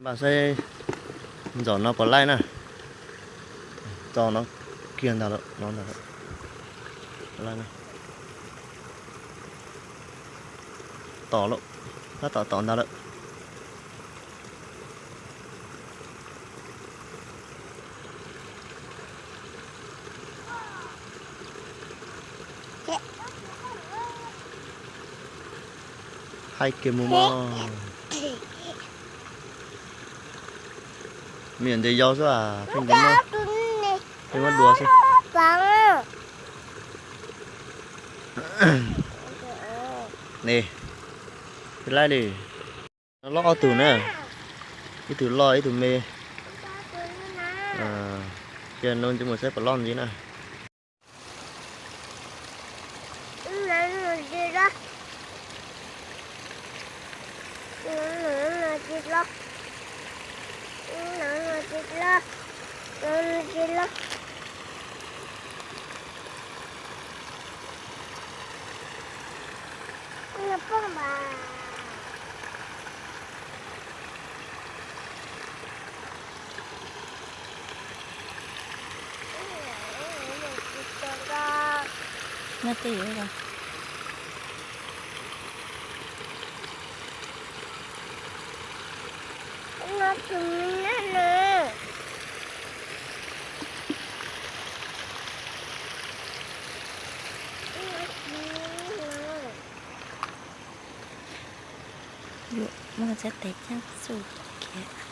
Npaj saib ntxom no puas laij na. Txog no kiag ntag lawm, no ntag lawm. Laij na. Tom lawm, tab tom tom ntag lawm. Haib kiag mus mog. Me nyuam ntses yau xwb as, pheej muab, pheej muab dua xwb. Ne, peb laij li. No loj ob tug na, ib tug loj ib tug me. Cia no ntsej muag saib puas loj ntxiv na. Nyob twj ywm os. Yuav muaj txhais tes ceeb xum kiag.